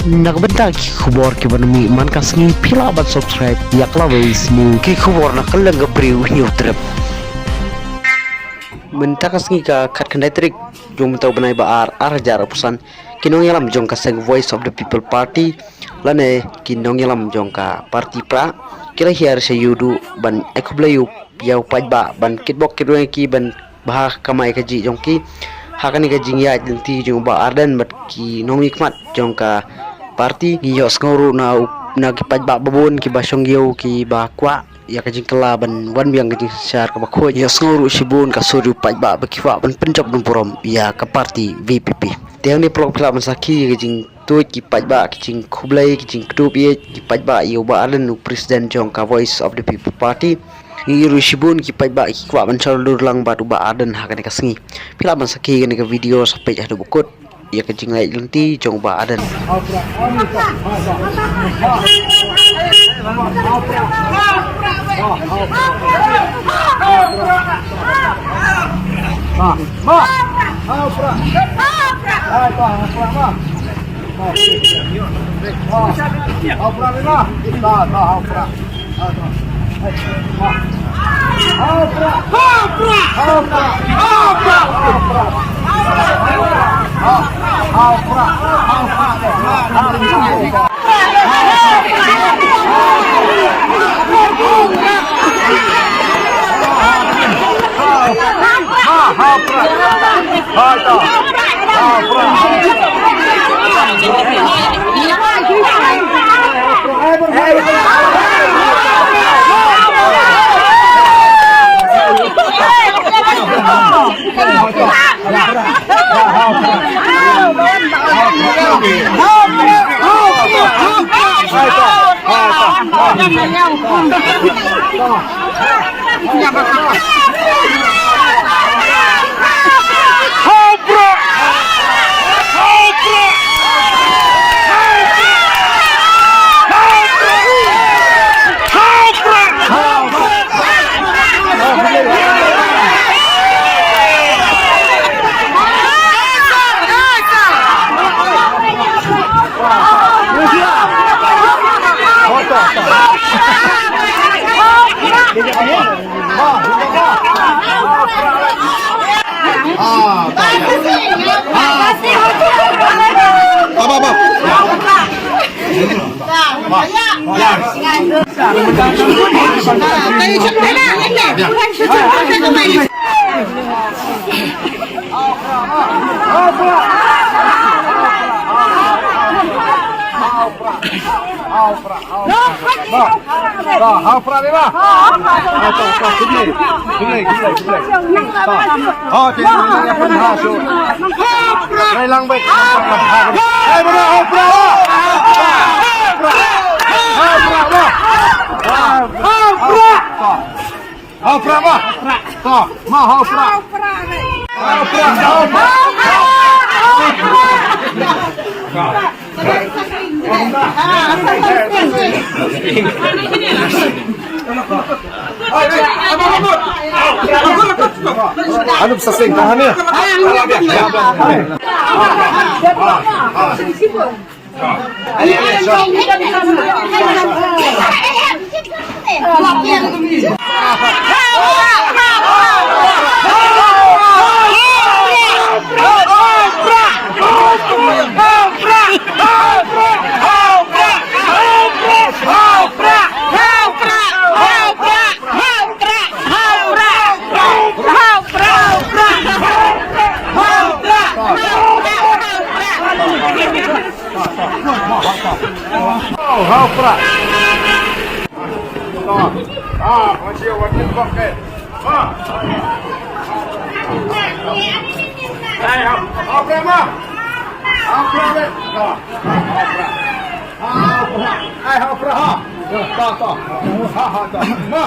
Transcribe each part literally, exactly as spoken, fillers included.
Na ka bynta ki khubor kiba nang mih man ka sngi, phi lah ban subscribe ïa ka Lawei Sniw, ki khubor na ka liang ka briew hynñiew trep. Mynta ka sngi ka khatkhyndai tarik jong mynta u bnai ba ar, ar hajar arphew san, ki nongïalam jong ka seng Voice of the People Party lane ki nongïalam jong ka party Prah ki la hiar sha U duh ban ai khublei ïa u paidbah, ban kitbok kitrwiang ïa ki ban bha kamai kajih jong ki ha kane ka jingïaid lynti jong u Bah Ardent bad ki nongmihkhmat jong ka party. Ngi ïohsngew ruh na u, na ki paidbah babun kiba shong ïew kiba kwah ïa ka jingkylla ban wan biang ka jingsynshar kaba khuid. Ïohsngew ruh shibun ka sur ïa u paidbah ba ki kwah ban pynjop nongburom ïa ka party V P P. Te hangne paralok, phi lah ban sakhi ïa ka jingtuid ki paidbah, ki jingkhublei, ki jingkdup ïeit ki paidbah ïa u Bah Ardent, u president jong ka Voice of the People Party. Ngi ïohi ruh shibun ki paidbah ki kwah ban sngewthuh lang bad u Bah Ardent ha kane ka sngi. Phi lah ban sakhi ïa kane ka video sa peit haduh ba kut ïa ka jingïaid lynti jong u Bah Ardent. Hau Prah ma. To, ma Hau Prah. Hau Prah, Hau Prah. Aduh, sasing, tahan ya. Hau Prah. Ah, masih awak ni kok ke. Ah. Hai, Hau, Hau Prah ma. Hau Prah le. Ah, Hau Prah. Hau Prah. Hai, Hau Prah ha. Ta, ta. Ha, ha, ta. Ma.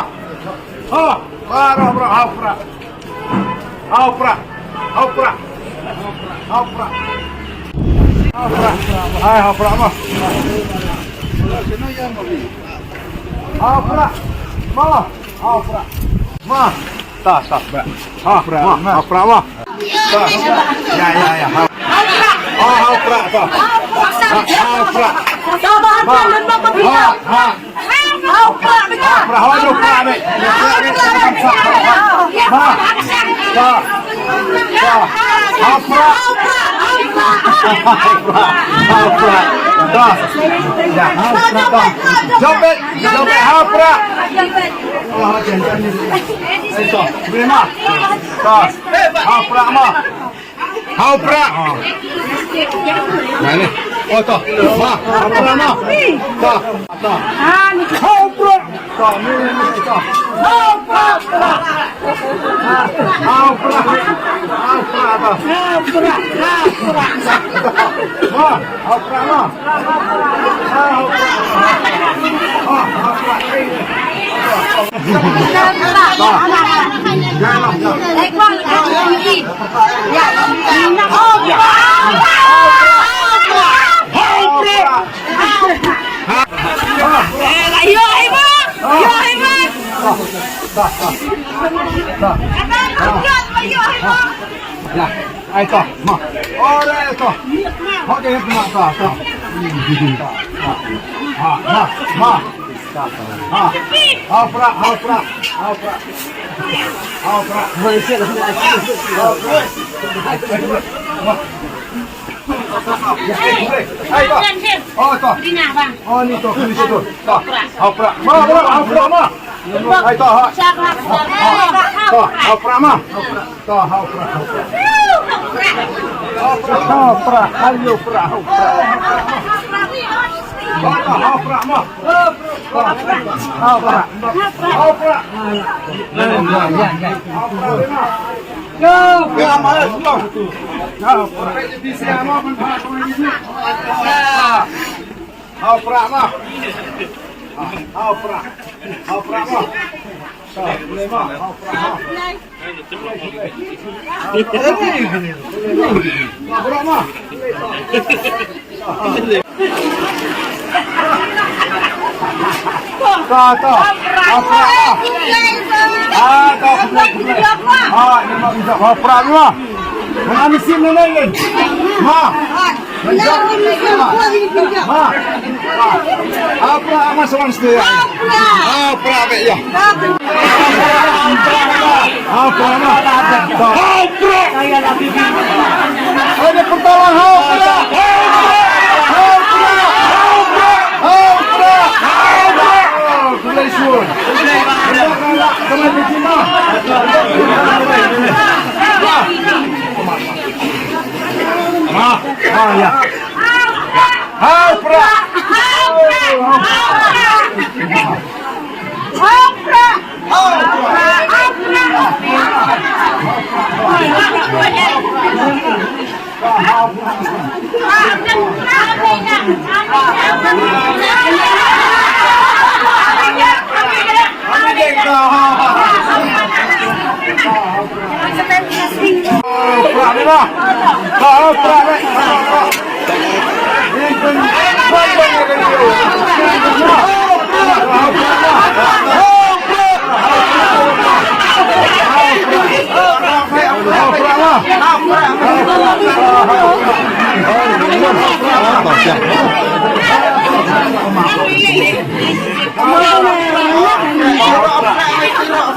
Ha, ha, Hau Prah, Hau Prah. Hau Prah. Hau Prah. Hau Prah. Hau Prah. Hai, Hau Prah ma. Hau Prah. Ma. Hau Prah. Ma. Ta, ta. Hau Prah ma. Hau Prah ma. To. Ïa, ïa, ïa. Ha. Oh, ha u Prah to. Ha, ha u Prah. Ha, ha. Ha u Prah, ha u Prah. Ha u Prah, ha u Prah. Ha. To. To. Ha u Prah. Ha u Prah. To. Ïa, ha u Prah to. Jump it. Jump it. Ha u Prah. Oh, ha, jan, jan, jan. To. Terima. To. Ha u Prah ma. Ha u Prah. Ha. Nah, ni. Oh, to. Ma, ha u Prah ma. To. To. Ha u Prah. To, ni, ni, ni, to. Ha u Prah. Ha u Prah. Ha u Prah, to. Ha u Prah. Ha u Prah. Ma, ha u Prah ma. Ha u Prah. Ha, ha u Prah. Ai to, ma. Ore to. Ho de ma to, to. Ha, ma, ma. Ha. Ha u Prah, ha u Prah, ha u Prah. Ha u Prah. Ai to. Oh, to. Oh, ni to, ni to. To. Ha u Prah. Ma, ma, ha u Prah ma. Ai to, ha. To, ha u Prah ma. To, ha u Prah, ha u Prah. Ha u Prah, ha u Prah, ha u Prah. Ha u Prah ma. Ha u Prah. Ha u Prah. Ha u Prah ma. Ha u Prah ma. Ha u Prah. Ha u Prah ma. Ha u Prah ma. Ta, ta. Apa? Ah, ta, khublei, khublei. Ah, ni ma, ha u Prah ma. Mana mesti mana ni? Ma. Ma. Ma. Apa ama seorang setia? Ha u Prah bek ïa. Ha u Prah. Ha u Prah. Ada pertolongan ha u Prah. Ha u Prah. Ha u Prah. Ha u Prah. Ha u Prah. Khublei shibun. Khublei shibun. Ma. Ma, ïa. Ha u Prah.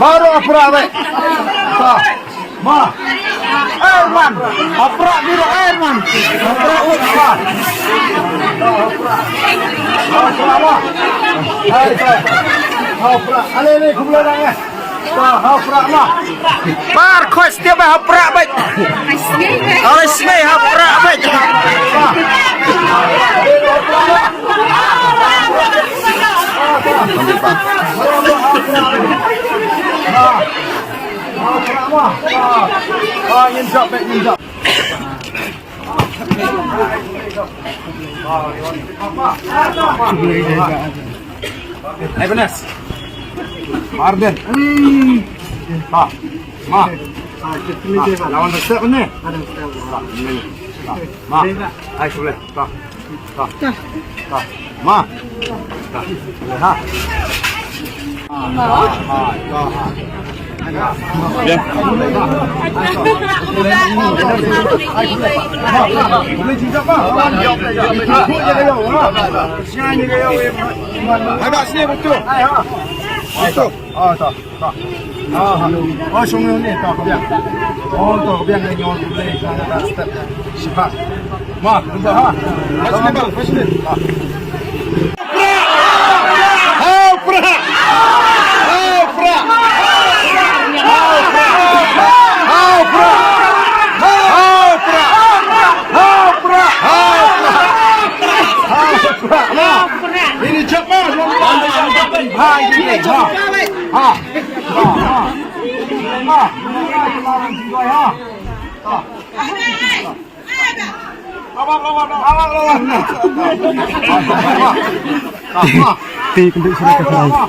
Baru ha u Prah bek. Ma. Erman. Ha u Prah biro Erman. Ha u Prah ut pa. Ha u Prah ma. Hai, hai. Ha u Prah. Ale ni, khublei lang eh. Ha u Prah ma. Par khoi stia ba ha u Prah bek. Ale sngei ha u Prah bek. Ai, panas. Arden. Hmm. Ha. Ma. Ha. Lawan resep ni. Ha. Ma. Ai, boleh. Ha. Ha. Ha. Ma. Ha. Boleh, ha. Ha. Ha. Ha. Ha. Agak sini betul. Betul. Oh, to, to. Oh, oh, shong ni, to, ka biang. Oh, to, ka biang ni, nyon, boleh, ka, ka, step. Siapa? Ma, cuba, ha. Pas ni, bang, pas ni. Ha. Hau pra! Hau pra! Hau pra! Hau pra! Hau pra! Hau pra! Hau pra! Ini cepat, ha, ini cepat. Ha. Ha. Ha. Ti kembali sini ke sana.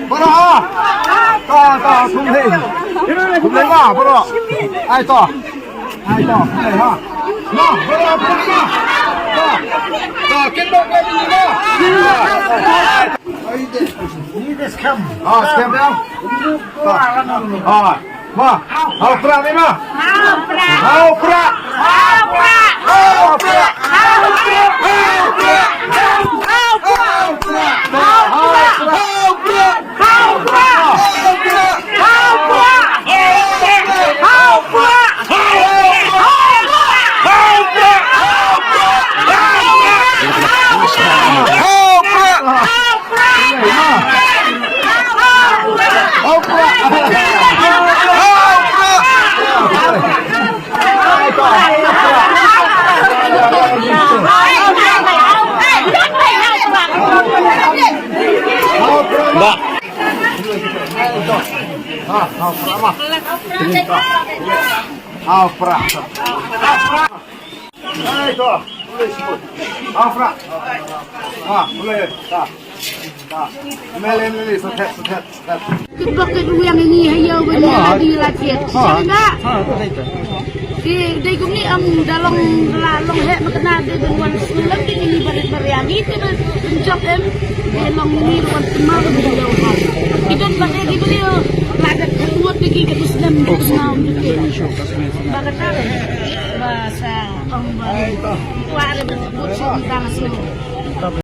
Para, ah. Ta, ta, kumne. Kumne ma, para. Ai, ta. Ai, ta, kumne, ha. Ma, para, para, ma. Ta. Ta, kin ba, kin ba. Ni de scam. Ah, scam ya. Ta. Ah. Ma, hau pra ni ma. Hau pra. Hau pra. Hau pra. Hau pra. Hau pra. Hau pra. Hau pra. Hau pra. Hau pra. Hau pra. Hau pra. Hau pra. Hau pra. Hau pra. Hau pra. Hau pra. Hau pra. Hau pra. Hei, to. Boleh sebut. Ah, Fra. Ah, boleh. Ta. Ta. Mele, mele, sotet, sotet, sotet. Kut bok kut wiang ini hayo bani ladi latiet. Sini ba. Di dei kumni am dalong la long hek makna de ben wan sulam di ini barit bariani te ben jok em. Di long ini wan temal di lo ha. Idon bade di beliau lada keluar lagi ke muslim di kenal. Ba kata ba sa ong ba. Wa re bot sum tang sum.